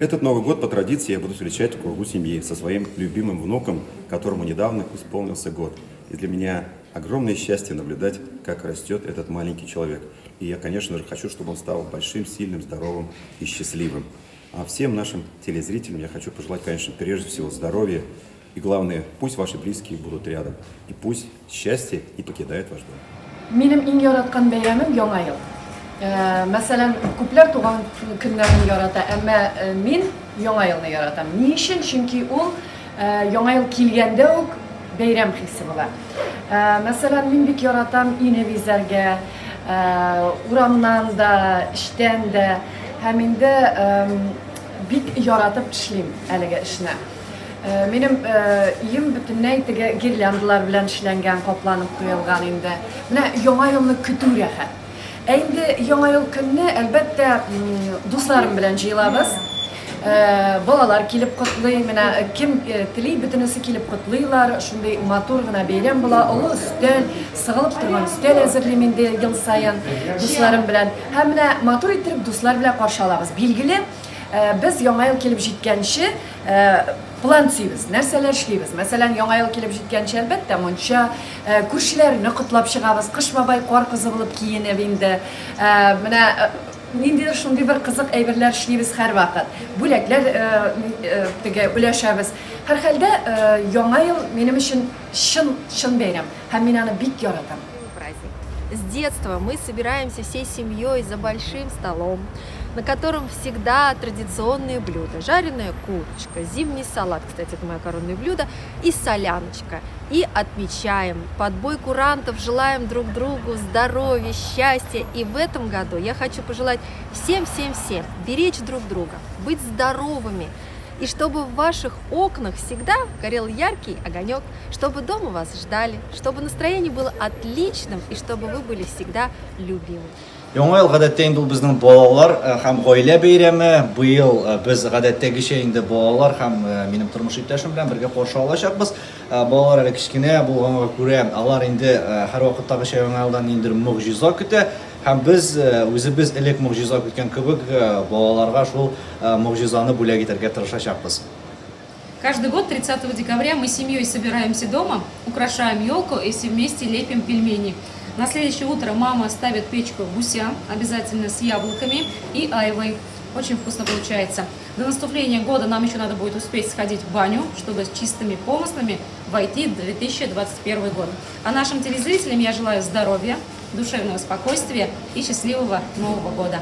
Этот Новый год по традиции я буду встречать в кругу семьи со своим любимым внуком, которому недавно исполнился год. И для меня огромное счастье наблюдать, как растет этот маленький человек. И я, конечно же, хочу, чтобы он стал большим, сильным, здоровым и счастливым. А всем нашим телезрителям я хочу пожелать, конечно, прежде всего здоровья. И главное, пусть ваши близкие будут рядом. И пусть счастье не покидает ваш дом. Минем иң яраткан бәйрәмем Яңа ел. Мәсәлән, күпләр туган көннәрен ярата, әмма мин Яңа елны яратам. Ни өчен? Чөнки ул Яңа ел килгәндә үк бәйрәм хисе була. Мәсәлән, мин бик яратам өйне бизәргә, урамнан да, эчтән дә. Һәм инде бик яратып эшлим әлеге эшне. Минем өем бөтенләй теге гирляндалар белән эшләнгән, капланып куелган инде. Менә Яңа елны көтү рәхәт. Ә инде Яңа ел көнне, әлбәттә, дусларым белән җыелабыз. Балалар килеп котлый, менә кем тели, бөтенесе килеп котлыйлар. Шундый матур гына бәйрәм була. Олы өстәл, сыгылып торган өстәл әзерлим инде ел саен дусларым белән. Һәм менә матур иттереп дуслар белән каршы алабыз. Билгеле, без Яңа ел килеп җиткәнче план төзибез, нәрсәләр эшлибез. Мәсәлән, Яңа ел килеп җиткәнче, әлбәттә, мунча, күршеләрне котлап чыгабыз, Кыш бабай, Кар кызы булып киенеп инде. Менә ниндидер шундый бер кызык әйберләр эшлибез һәрвакыт. Бүләкләр теге өләшәбез. Һәрхәлдә, Яңа ел минем өчен чын, чын бәйрәм һәм мин аны бик яратам. Праздник. С детства мы собираемся всей семьей за большим столом, на котором всегда традиционные блюда. Жареная курочка, зимний салат, кстати, это мое коронное блюдо, и соляночка. И отмечаем под бой курантов, желаем друг другу здоровья, счастья. И в этом году я хочу пожелать всем-всем-всем беречь друг друга, быть здоровыми. И чтобы в ваших окнах всегда горел яркий огонек, чтобы дома вас ждали, чтобы настроение было отличным и чтобы вы были всегда любимы. Яңа ел гадәттә инде ул безнең балалар һәм гаилә бәйрәме. Быел без гадәттәгечә инде балалар һәм минем тормыш иптәшем белән бергә каршы алачакбыз. Балалар әле кечкенә булганга күрә, алар инде һәрвакыттагыча Яңа елдан ниндидер могҗиза көтә. Һәм без үзебез элек могҗиза көткән кебек балаларга шул могҗизаны бүләк итәргә тырышачакбыз. Каждый год 30 декабря мы с семьей собираемся дома, украшаем елку и все вместе лепим пельмени. На следующее утро мама ставит печку гуся, обязательно с яблоками и айвой. Очень вкусно получается. До наступления года нам еще надо будет успеть сходить в баню, чтобы с чистыми помыслами войти в 2021 год. А нашим телезрителям я желаю здоровья, душевного спокойствия и счастливого Нового года.